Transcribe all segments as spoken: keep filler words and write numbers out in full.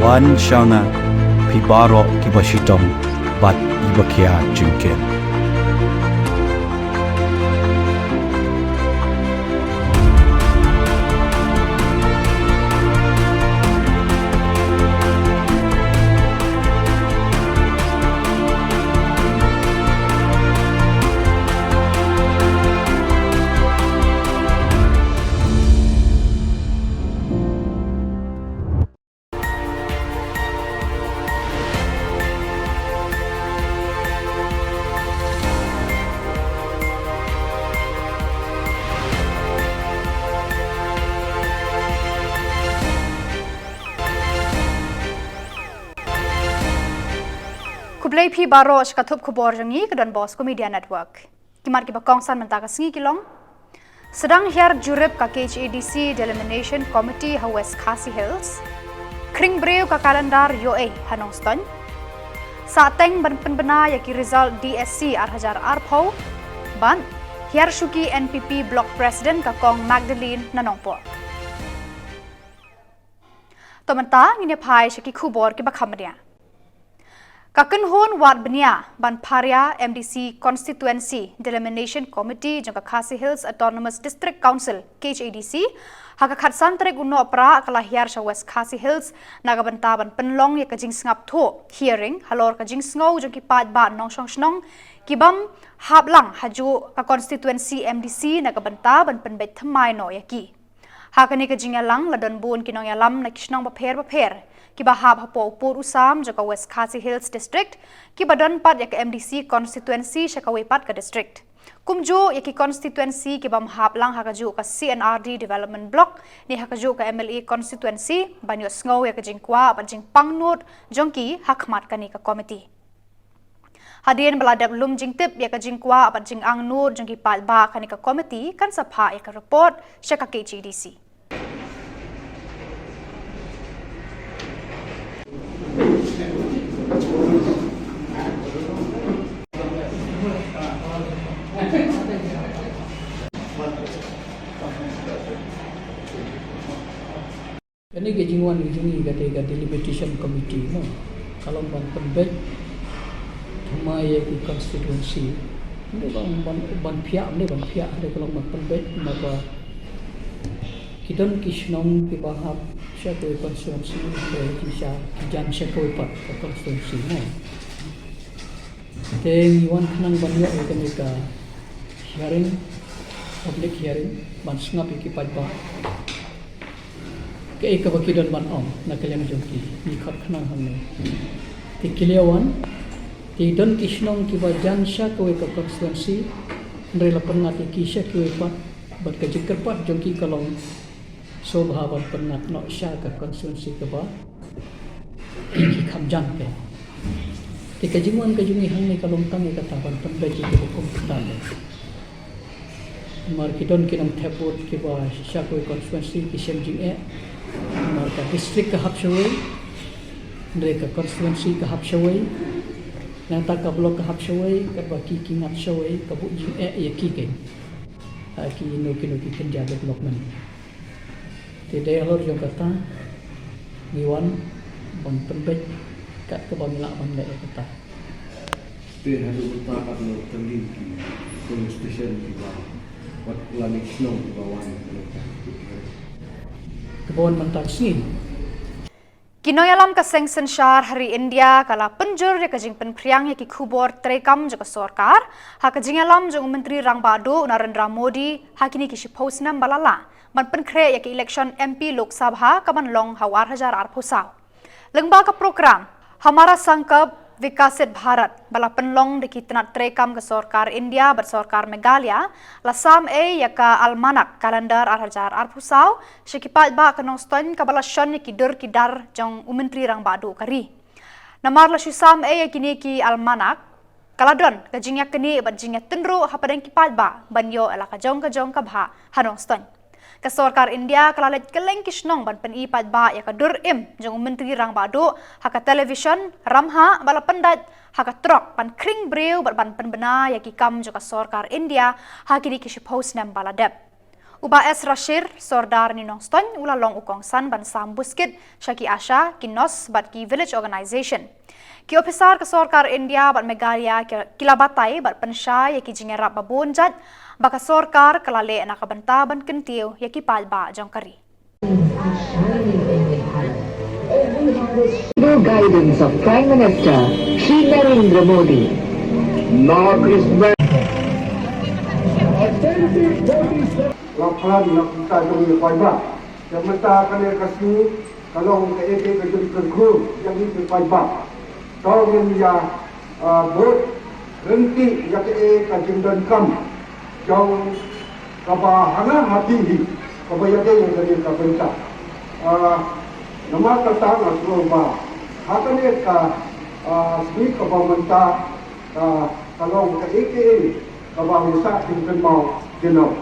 Wan sha nga, phi baroh kiba shitom bad kiba khia jingkit. Khublei phi baroh sha ka thup khubor jong ngi ka Don Bosco Media Network. Ki mat kiba kongsan mynta ka sngi ki long: Sdang hiar jurip ka KHADC Delimitation Committee ha West Khasi Hills. Khring briew ka kalendar ïoh ei ha Nongstoiñ. Sahteng ban pynbna ïa ki result DSC ar hajar arphew. Bad hiar shuki NPP Block President ka Kong Magdalene na Nongpoh. To mynta ngin ïa phai sha ki khubor kiba kham bniah. Ka kynhun wad bniah ban pharia MDC Constituency Delimitation Committee jong ka Khasi Hills Autonomous District Council, KHADC, ha ka khatsan tarik u Nohprah ka la hiar sha West Khasi Hills na ka bynta ban pynlong ïa ka jingsngap thuh, hearing, halor ka jingsngew jong ki paidbah nongshong shnong ki bym hap lang ha juh ka constituency MDC na ka bynta ban pynbeit thymmai noh ïa ki. Ha kane ka jingïalang la don bun ki nongïalam na ki shnong bapher bapher kiba hap hapoh u pud u sam jong ka West Khasi Hills District, kiba don pat ïa ka MDC constituency sha kawei pat ka district. Kumjuh ïa ki constituency ki bym hap lang ha kajuh ka C&RD Development Block ne ha kajuh ka MLA constituency, ban ïohsngew ïa ka jingkwah bad jingpangnud jong ki ha khmat kane ka komiti. Hadien ba la dep lum jingtip ïa ka jingkwah bad jingangnud jong ki paidbah, kane ka komiti kan sa phah ïa ka report sha ka KHADC. Kane ka jingwan ka jong ngi kata ka delimitation committee mo, ka long ban pynbeit thymmai ïa ki constituency. Ym dei ban, ban, ban phiah, ym dei ban phiah, hynrei ka long ban pynbeit, namar ba ki don ki shnong kiba hap sha kawei constituency, hynrei ki sha, ki jan sha kawei pat ka constituency mo. Te ngi wan khnang ban ïoh ïa kane ka hearing, public hearing, ban sngap ïa ki paidbah kaei kaba ki don ban ong na ka liang jong ki. Ngi khot khnang hangne. Te ki la wan, te don ki shnong kiba jan sha kawei ka constituency, hynrei la pynngat ïa ki sha kiwei pat, bad ka jingkyrpad jong ki ka long sngewbha ban pynngat noh sha ka constituency kaba ki kham jan. Te ka jingwan ka jong ngi hangne ka long tang ïa kata, ban pynbeit ïa kiba kum kita. Namar ki don ki nongthep vote kiba sha kawei constituency ki shem jingeh. Namar ka district ka hap shawei, hynrei ka constituency ka hap shawei, nangta ka block ka hap shawei, katba ki, ki ngat shawei, ka buh jingeh ïa ki keiñ. Ha kino kino ki kynja development. Te dei halor jong kata ngi wan ban pynbeit kat kaba ngi lah ban leh ïa kata. Te haduh mynta katno tylli ki polling station kiba, wat lane shnong kiba wan ïa kane ka, kaba wan mynta ka sngi. Ki nongïalam ka seng synshar ha ri India ka la pynjur ïa ka jingpynphriang ïa ki khubor treikam jong ka sorkar ha ka jingïalam jong u Myntri Rangbah Duh u Narendra Modi ha kine ki shiphew snem ba la lah, ban pynkhreh ïa ka election MP Lok Sabha kaban long ha u ar hajar arphew saw. Lyngba ka program Hamara Sankalp Viksit Bharat ba la pynlong da ki tnat treikam ka sorkar India bad sorkar Meghalaya, la sam ei ïa ka almanak kalendar ar hajar arphew saw sha ki paidbah ka Nongstoiñ, kaba la shon ïa ki dur ki dar jong u Myntri Rangbah Duh ka ri. Namar la shu sam ei ïa kine ki almanak, ka la don ka jingïaknieh bad jingïatynruh hapdeng ki paidbah ban ïoh ïa la ka jong ka jong ka bhah ha Nongstoiñ. Ka sorkar India ka la leit kylleng ki shnong ban pyni paidbah ïa ka dur im jong u Myntri Rangbah Duh ha ka television, ramhah ba la pyndait ha ka trok ban khring briew bad ban pynbna ïa ki kam jong ka sorkar India ha kine ki shiphew snem ba la dep. U Bah S Rashid, Sordar Nongstoiñ, u la long u kongsan ban sam buskit sha ki ASHA, ki nurse bad ki village organisation. Ki ophisar ka sorkar India bad Meghalaya ki la batai bad pynshai ïa ki jingïarap babun jait ba ka sorkar ka la leh na ka bynta ban kyntiew ïa ki paidbah jong ka ri. Guidance of Prime Minister Shri Narendra Modi. Nga phlan na kumta jong ngi paidbah. Ïa mynta kane ka sngi ka long kaei kaei ka jingkyrkhu ïa ngi ki paidbah. To ngin ïa, ah, bud ryntih ïa kaei ka jingdonkam jong kaba hanga hati hi kaba ïadei ïa kane ka bynta. Ah, namar kata nga sngew ba ha kane ka, ah, sngi kaba mynta ka, ka long kaei kaei kaba ngi sa kynmaw kynnoh.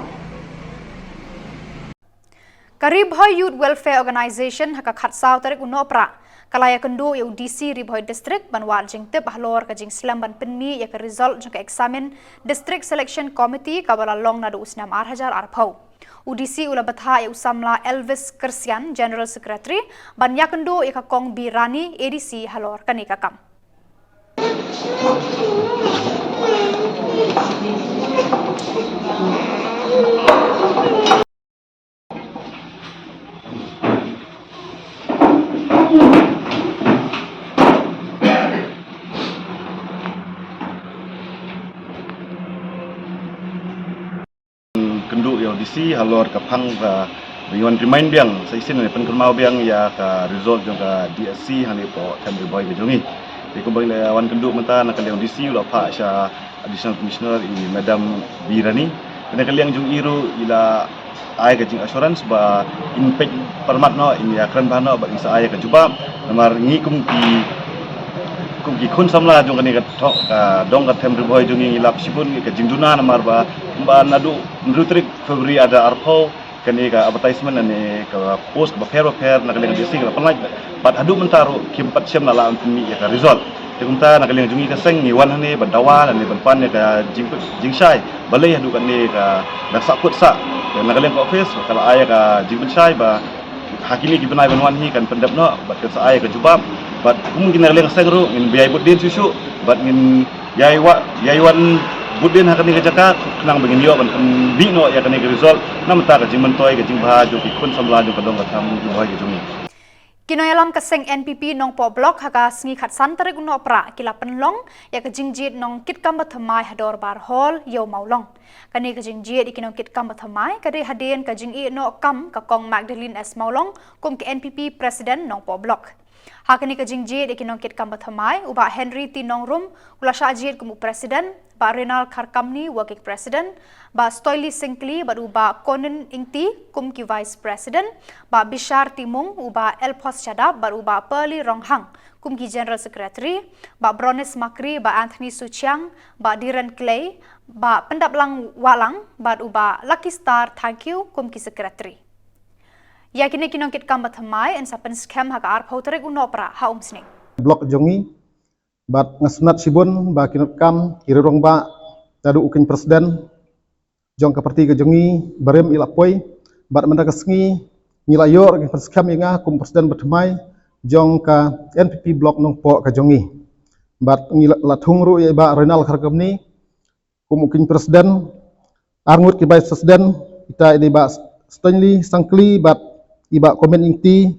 Ka Ri Bhoi Youth Welfare Organisation ha ka khatsaw tarik u Nohprah ka la ïakynduh ïa u D C Ri Bhoi District ban wad jingtip halor ka jingslem ban pynmih ïa ka result jong ka eksamin District Selection Committee kaba la long naduh u snem ar hajar arphew. U D C u la bthah ïa u samla Elvis Kersian, General Secretary, ban ïakynduh ïa ka Kong B Rani, A D C, halor kane ka kam. Kynduh ïa u D C halor ka phang ka, ba ngi wan remind biang sa shisien, pynkynmaw biang ïa ka result jong ka D S C hangne hapoh Them Ri Bhoi ka jong ngi. Te kumba ngi la wan kynduh mynta na ka liang u D C u la phah sha Additional Commissioner i Madam B Rani. Te na ka liang jong i ruh i la ai ka jing assurance ba in peit pyrmat noh, in ïakren bha noh bad in sa ai ka jubab. Namar ngi kum ki, kum ki khun samla jong kane ka thok, ka dong ka Them Ri Bhoi jong ngi, ngi lap shibun ïa ka jingduna namar ba, ba naduh hynriew tarik February ar hajar arphew kane ka advertisement ne ka post ba pher ba pher na ka liang D C ka la pynlait. Bad haduh mynta ruh kim pat shem la lah ban pynmih ïa ka result. Te kumta na ka liang jong ngi ka seng ngi wan hangne ban dawa lane ban pan ïa ka jing, jingshai. Balei haduh kane ka, ka sahkut sah. Te na ka liang ka office ka la ai ïa ka jingpynshai ba ha kine ki bnai ban wan hi kan pyndep noh bad kan sa ai ïa ka jubab. Bad kum ki na ka liang ka seng ruh ngin ïai bud dien shuh shuh bad ngin ïai wa, ïai wan bud dien ha kane ka jaka khnang ba ngin ïoh ban pynmih noh ïa kane ka result na ka bynta ka jingmyntoi ka jingbha jong ki khun samla jong ka dong ka Them Ri Bhoi ka jong ngi. Ki nongïalam ka seng N P P Nongpoh Block ha ka sngi khatsan tarik u Nohprah ki la pynlong ïa ka jingjied nongkitkam bathymmai ha Dorbar Hall Ïew Mawlong. Kane ka jingjied ïa ki nongkitkam bathymmai ka dei hadien ka jingïehnoh kam ka Kong Magdalene S Mawlong kum ka N P P President Nongpoh Block. Ha kane ka jingjied ïa ki nongkitkam bathymmai, u Bah Henry T Nongrum u la shah jied kum u President, Bah Renal Kharkamni, Working President, Bah Stoili Syngkli bad u Bah Konin Ingti kum ki Vice President, Bah Bishar Timung, u Bah Elphos Shadap bad u Bah Pearly Ronghang kum ki General Secretary, Bah Bronis Makri, Bah Anthony Suchiang, Bah Diren Clay, Bah Pyndaplang Wahlang bad u Bah Lucky Star Thangkhiew kum ki Secretary. Ïa kine ki nongkitkam bathymmai yn sa pynskhem ha ka arphew tarik u Nohprah ha Umsning. Block jong ngi bad nga sngewtynnat shibun ba ki nongkitkam, ki rangbah, naduh u Kong President jong ka party ka jong ngi barim i la poi bad mynta ka sngi ngi la ïoh ka jingpynskhem ïa nga kum President bathymmai jong ka N P P Block Nongpoh ka jong ngi. Bad ngi la, la thung ruh ïa i Bah Renal Kharkamni kum u Kong President, arngut ki Vice President, ita i dei i Bah Stanley Sangkli bad i Bah Konin Ingti,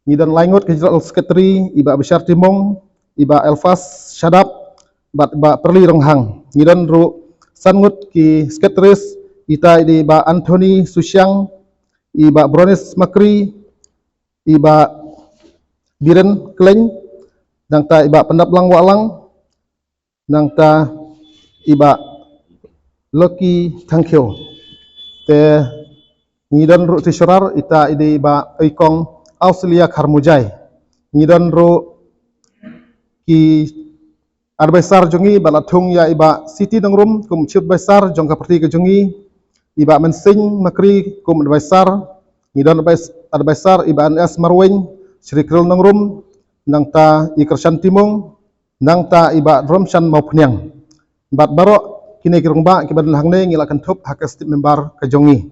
ngi don laingut ki General Secretary, i Bah Bishar Timung, i Bah Elphas Shadap bad i Bah Pearly Ronghang. Ngi don ruh sanngut ki Secretaries, ita i dei i Bah Anthony Suchiang, i Bah Bronis Makri, i Bah Biren Klein, nangta i Bah Pyndaplang Wahlang, nangta i Bah Lucky Thangkhiew. Te ngi don ruh Treasurer, ita i dei i Bah Oikong Ausilia Kharmujai. Ngi don ruh ki advisor jong ngi bad la thung ïa i Bah Siti Nongrum kum Chief Advisor jong ka party ka jong ngi, i Bah Mynsing Makri kum advisor, ngi don advis-, advisor i Bah N S Marwein, Shri Kril Nongrum, nangta i Kyrshan Timung, nangta i Bah Dromshan Mawphniang. Bad baroh kine ki rangbah kiba don hangne ngi la kynthup ha ka state member ka jong ngi.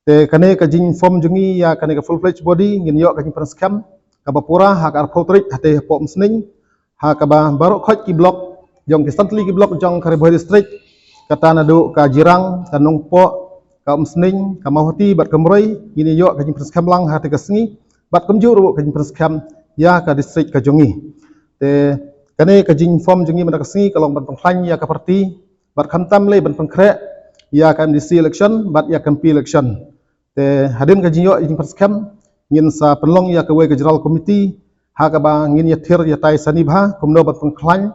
Te kane ka jingform jong ngi ïa kane ka full fledged body ngin ïoh ka jingpynskhem kaba pura ha ka arphew tarik, ha te hapoh Umsning, ha kaba baroh khoit ki block jong ki san tylli ki block jong ka Ri Bhoi District, kata naduh ka Jirang, ka Nongpoh, ka Umsning, ka Mawhati bad ka Umroi, ngin ïoh ka jingpynskhem lang ha te ka sngi, bad kumjuh ruh ka jingpynskhem ïa ka district ka jong ngi. Te kane ka jingform jong ngi mynta ka sngi ka long ban pynkhlaiñ ïa ka party, bad khamtam lei ban pynkhreh ïa ka M D C election bad ïa ka M P election. Te hadien ka jingïoh jingpynskhem, ngin sa pynlong ïa kawei ka general committee ha kaba ngin ïathir ïatai sani bha kumno ban pynkhlaiñ,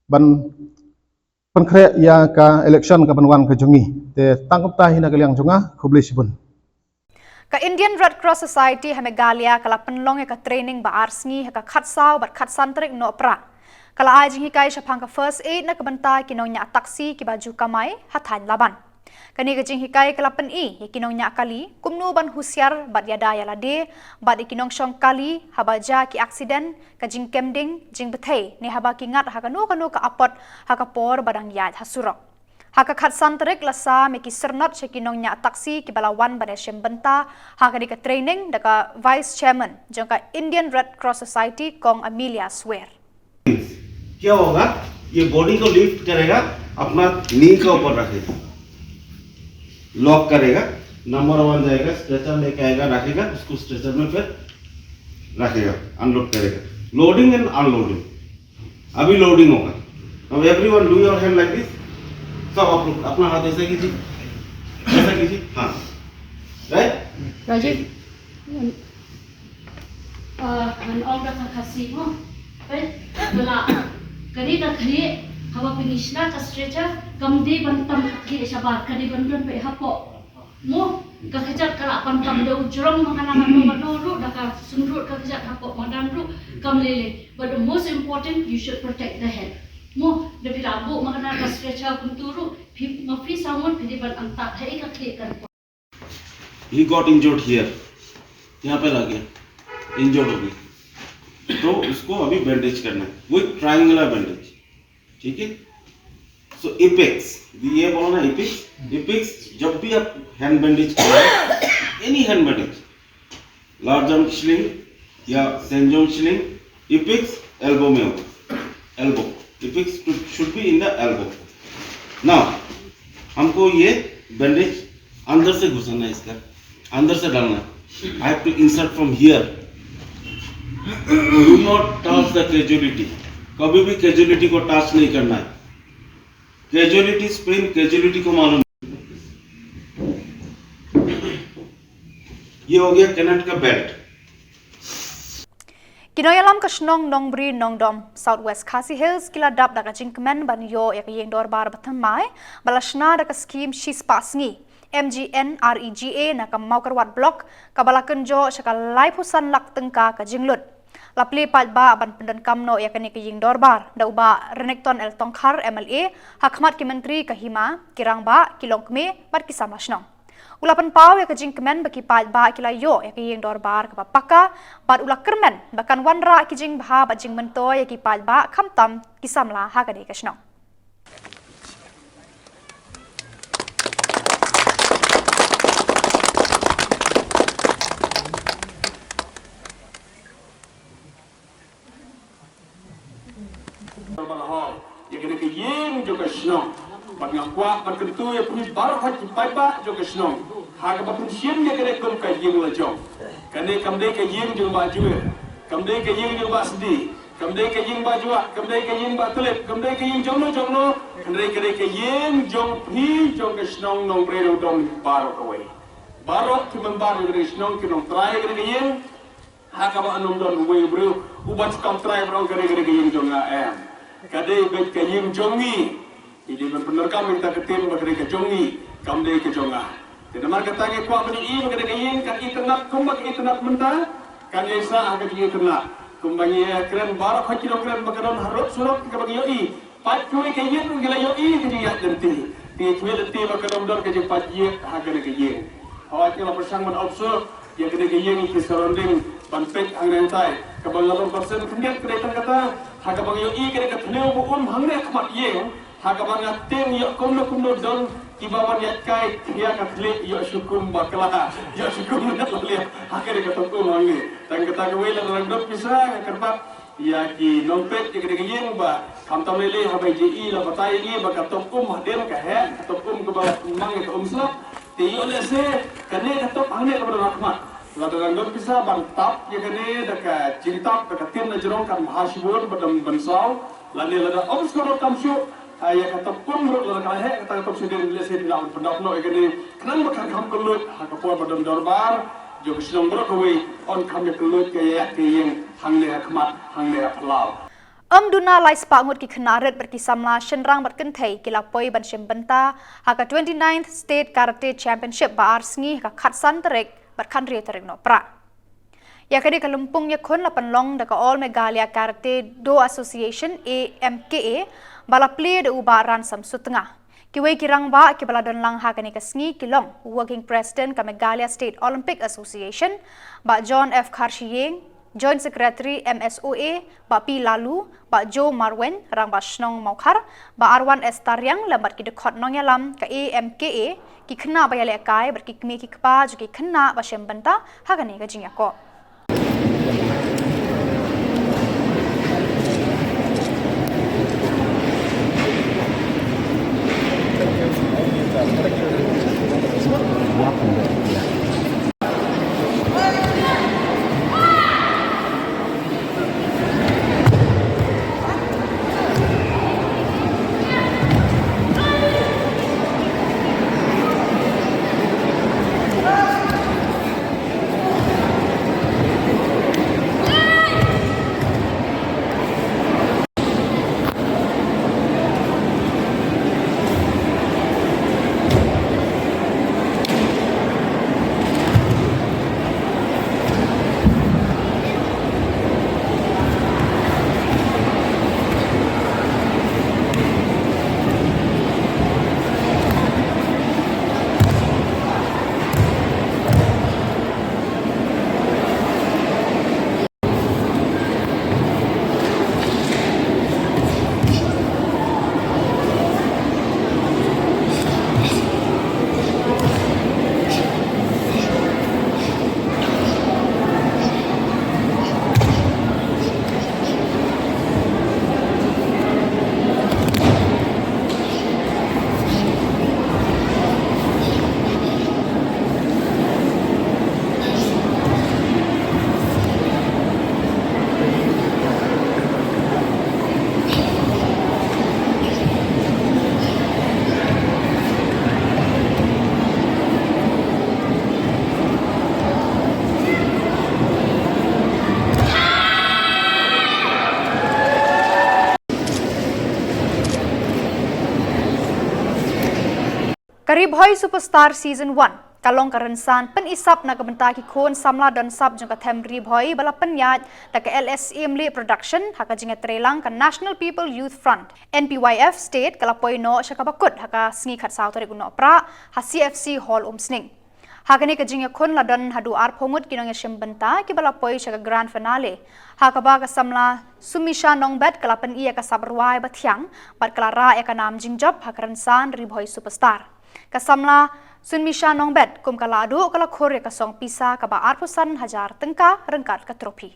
ban pynkhreh ïa ka election kaban wan ka jong ngi. Te tang kumta hi na ka liang jong nga, khublei shibun. Ka Indian Red Cross Society ha Meghalaya ka la pynlong ïa ka training ba ar sngi ha ka khatsaw bad khatsan tarik Nohprah. Ka la ai jinghikai shaphang ka first aid na ka bynta ki nongñiah taxi kiba ju kamai ha thaiñ Laban. Kane ka jinghikai ka la pyni ïa ki nongñiah kali kumno ban husiar bad ïada ïa lade bad ïa ki nongshong kali haba jia ki accident, ka jingkem ding, jingbthei ne haba ki ngat ha kano kano ka apot ha ka por ba dang ïaid ha surok. Ha ka khatsan tarik la sam ïa ki syrnod sha ki nongñiah taxi kiba la wan ban ïashim bynta ha kane ka training da ka Vice Chairman jong ka Indian Red Cross Society, Kong Amelia Swer. क्या होगा, ये बॉडी को लिफ्ट करेगा, अपना नी के ऊपर रखेगा, लॉक करेगा, नंबर वन जाएगा, स्ट्रेचर लेके आएगा, रखेगा, उसको स्ट्रेचर में फिर रखेगा, अनलोड करेगा। Loading and unloading. अभी लोडिंग होगा। Now everyone do your hand like this। सब आप लोग अपना हाथ ऐसा कीजिए, ऐसा कीजिए। हाँ, right. Rajiv, ngan ong da ka Khasi mo. Peit, ba la, kane ka khlieh, haba pynshna ka stretcher, kam dei ban tam ka khlieh shabar, ka dei ban don peit hapoh. Mo, ka kjat ka lah ban tam da u jrong ma kane kano kano ruh, da ka sumrut ka kjat hapoh madan ruh, kam lei lei. But the most important, you should protect the head. Mo, da phi lah buh ma kane ka stretcher kumtu ruh, phi, ma phi saw ngut phi dei ban antad, haei ka khlieh kan poi. He got injured here, यहाँ पे लग गया, इंजर्ड हो गया, तो उसको अभी बैंडेज करना है, वो ट्रायंगुलर बैंडेज। ठीक है, सो एपेक्स, ये बोला ना एपेक्स, एपेक्स जब भी आप हैंड बैंडेज करें, any hand bandage, large arm sling या सेंजोन स्लिंग, एपेक्स एल्बो में होगा, elbow, apex should be in the elbow. Now हमको ये बैंडेज अंदर से घुसाना है, इसका अंदर से डालना है। I have to insert from here। Do not touch the casualty। कभी भी कैजुअलिटी को टच नहीं करना है। कैजुअलिटी स्पेन कैजुअलिटी को मालूम। ये हो गया कैनेट का belt. Ki nongïalam ka shnong Nongbri Nongdom, South West Khasi Hills, ki la dap da ka jingkmen ban ïoh ïa ka ïing dorbar ba thymmai ba la shna da ka skhim shispah sngi M G N R E G A na ka Mawkyrwat Block, kaba la kynjoh sha ka laiphew san lak tyngka ka jinglut. La plie paidbah ban pyndonkam noh ïa kane ka ïing dorbar da u Bah Renikton L Tongkhar, M L A, ha khmat ki myntri, ka hima, ki rangbah, ki longkmie bad ki samla shnong. U la pynpaw ïa ka jingkmen ba ki paidbah ki la ïoh ïa ka ïing dorbar kaba paka, bad u la kyrmen ba kan wanrah ki jingbha bad jingmyntoi ïa ki paidbah, khamtam ki samla ha kane ka shnong. Ba la hor ïa kane ka ïing jong ka shnong, bad nga kwah ban kyntu ïa phi baroh ki paidbah jong ka shnong ha kaba pynshim ïa kane kum ka ïing la jong. Kane kam dei ka ïing jong Bah Jwir, kam dei ka ïing jong Bah Sdi, kam dei ka ïing Bah Jwah, kam dei ka ïing Bah Tlip, kam dei ka ïing jong no jong no, hynrei ka dei ka ïing jong phi jong ka shnong Nongbri Nongdom baroh kawei. Baroh ki member jong ka shnong ki nongtrai ïa kane ka ïing. Ha kaba ym don uwei u briew uba sngewthuh trai ba ong ka dei ka ïing jong nga, em. Ka dei beit ka ïing jong ngi. Ngi dei ban pyndonkam ïa kita ka ktien ba ka dei ka jong ngi, kam dei ka jong nga. Te namar kata nga kwah ban ïohi ba ka dei ka ïing, kan itynnad kumba ka itynnad mynta, kan ïaishah ha ka jingitynnad. Kumba ngi ïakren baroh, ha ki nongkren ba ka don harud surok kaba ngi ïohi. Pat kiwei ki ïing ruh ki la ïohi ka jingïaid lynti. Te kiwei lynti ba ka dang don ka jingpait ïing ha kane ka ïing. Hooid, ngi la pyrshang ban observe ïa kane ka ïing, ki surrounding, ban peit hangne hangtai. Kaba nga long person khyndiat ka dei tang kata, ha kaba nga ïohi ka dei ka thliew ba um hangne khmat ïing, ha kaba nga tieng ïa kumno kumno don Iba wan ïaid kai, ïa ka khlieh, ïoh shu kum bakla, ïoh shu kum net la liah. Ha kane ka top um hangne. Tang kata kawei la dang dot pisa, nga kyrpad ïa ki nongpeit ïa kane ka ïing ba khamtam lei lei haba ïa i la batai ïa ngi ba ka top um hadien ka heh, ka top um kaba mang ïa ka um slap. Te ïoh lehse kane ka top hangne kaba dang khmat. La dang dot pisa ban tap ïa kane da ka jingtap da ka tin na jrong kan bha shibun ba dang ban saw. Lane lada ym sngewrot kam shuh, ha, ïa ka top um ruh lada ka heh kata ka top shadien lehse dei ban pyndap noh ïa kane. Khnang ba kan kham kylluid ha ka por ba don dorbar jong ka shnong baroh kawei, yn kham ïa kylluid ka ïa ka ïing hangne ha khmat hangne ha phyllaw. Ym duna lai spah ngut ki khynnah rit bad ki samla shynrang bad kynthei ki la poi ban shim bynta ha ka twenty-ninth State Karate Championship ba ar sngi ha ka khatsan tarik bad khathynriew tarik Nohprah. Ïa kane ka lympung ïakhun la pynlong da ka All Meghalaya Karate Do Association, A M K A, ba la plie da u Bah Ransom Sutnga. Kiwei ki rangbah kiba la don lang ha kane ka sngi ki long u Working President ka Meghalaya State Olympic Association, Bah John F Kharshiing, Joint Secretary M S O A, Bah P Laloo, Bah Joe Marwein, Rangbah Shnong Mawkhar, Bah Arwan S Tariang, lem bad ki dkhot nongïalam ka A M K A, ki khynnah ba ïalehkai bad ki kmie ki kpa jong ki khynnah ba shim bynta ha kane ka jingïakob. Ka Ri Bhoi Superstar Season one ka long ka rynsan pynisap na ka bynta ki khun samla don sap jong ka them Ri Bhoi ba la pynïaid da ka L S A Mlih Production ha ka jingïatreilang ka National People Youth Front, N P Y F State, ka la poi noh sha kaba kut ha ka sngi khatsaw tarik u Nohprah ha C F C Hall Umsning. Ha kane ka jingïakhun la don haduh arphew ngut ki nongïashim bynta kiba la poi sha ka grand finale, ha kaba ka samla Sumisha Nongbet ka la pyni ïa ka sap rwai ba thiang bad ka la rah ïa ka nam jingjop ha ka rynsan Ri Bhoi Superstar. Ka samla Sumisha Nongbet kum ka lahduh ka la khur ïa ka song pisa kaba arphew san hajar tyngka ryngkat ka trophy.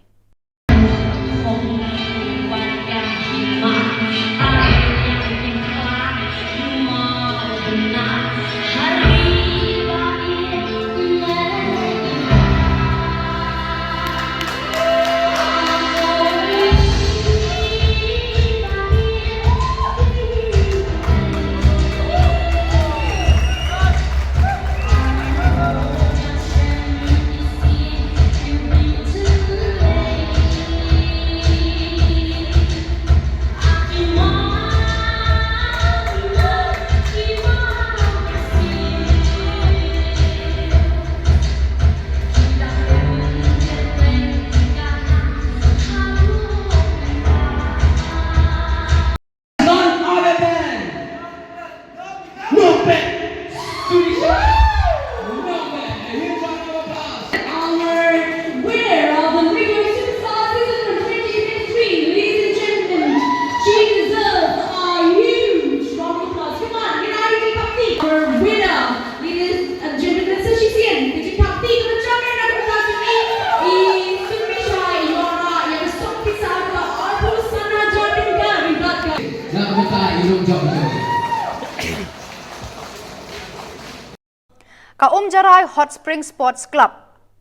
Ka Umjarai Hot Spring Sports Club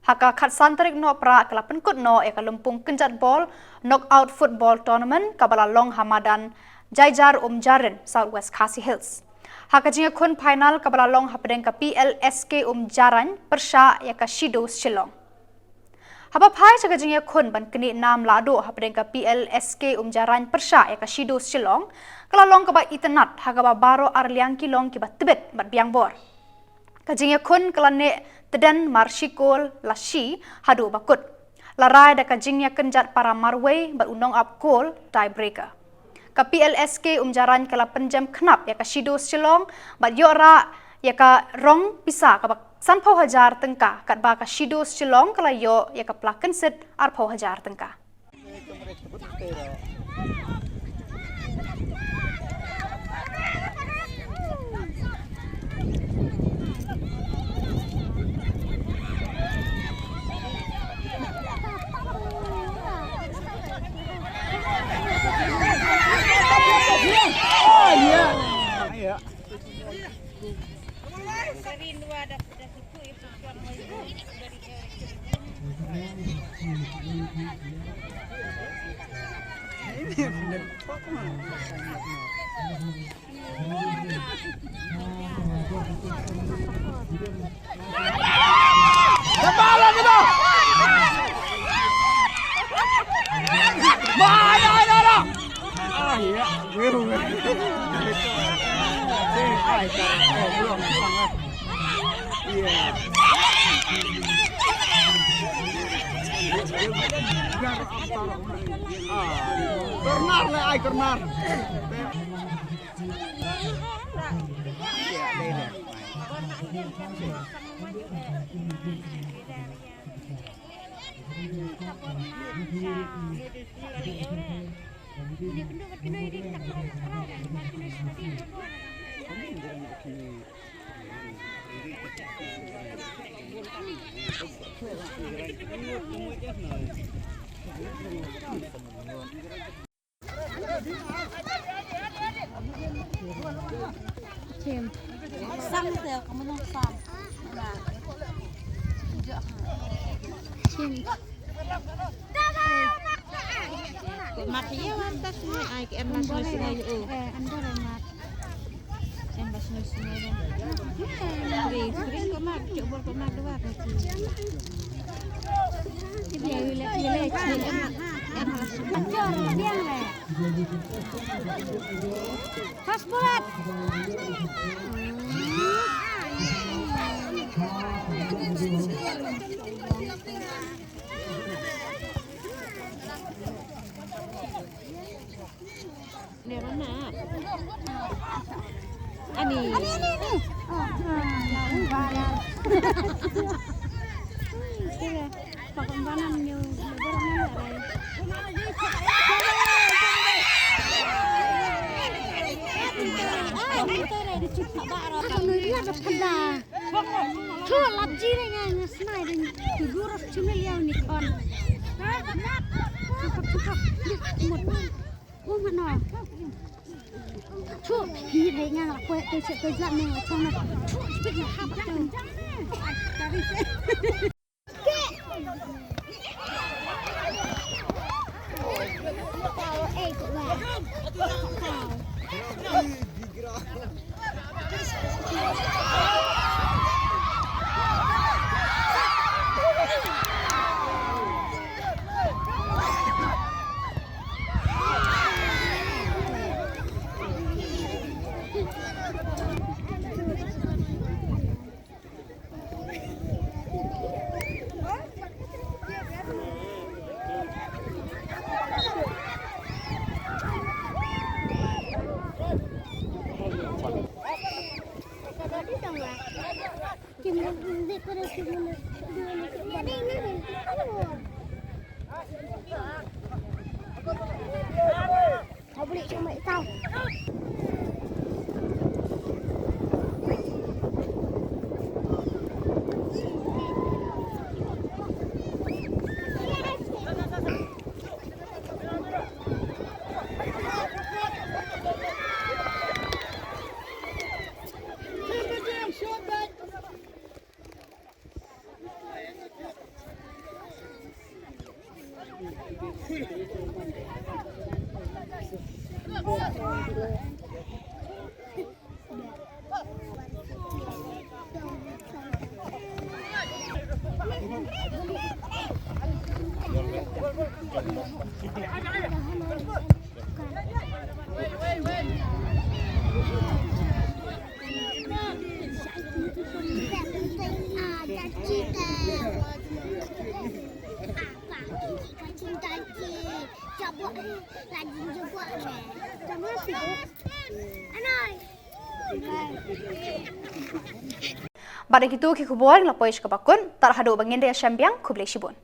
ha ka khatsan tarik Nohprah ka la pynkut noh ïa ka lympung kynjat bol Knockout Football Tournament kaba la long ha madan Jaijar Umjarin, South West Khasi Hills. Ha ka jingïakhun final kaba la long hapdeng ka P L S K Umjarai pyrshah ïa ka Shido Shillong. Haba phai sha ka jingïakhun ban knieh nam lahduh hapdeng ka P L S K Umjarai pyrshah ïa ka Shido Shillong, ka la long kaba itynnad ha kaba baroh arliang ki long kiba tbit bad biang bor. Ka jingïakhun ka la neh tdem mar shi kol la shi haduh ba kut. La rai da ka jingïakynjat para marwei bad u nongap kol, tiebreaker. Ka P L S K Umjarai ka la pynjem khnap ïa ka Shido Shillong bad ïoh rah ïa ka rong pisa kaba sanphew hajar tyngka, katba ka Shido Shillong ka la ïoh ïa ka pla kynsit arphew hajar tyngka. Corner le ai, corner. Sam te ka mun sam. Sam. Ko mat ye wan tas ni ai ke em nas ni. Eh, andar mat. Em bas ni semua. Kering, kering ko mat, cuk bol ko mat dua kaki. Dia le, dia le, dia le. Acor, dia le. Pas buat. Ni mana? Ani. Ani, ani, ani. Oh, ah, ya, ya. Sila, pakai banan ni, baru mana, Rai? Ah, ni tu, Rai, dia cakap baru. Ah, ni dia dah pernah. Chu lap ji re nga, nga smai re tu guru chimel yau ni kon. Chukup, chukup. Mut. Oh, mana? Chu hi re nga la kwe te che te jat ne chong na. Chu speed na hap tu. Kau boleh cuma tahu. Bad da kitu ki khubor ngi la poi sha kaba kut, tad haduh ba ngin da ïashem biang, khublei shibun.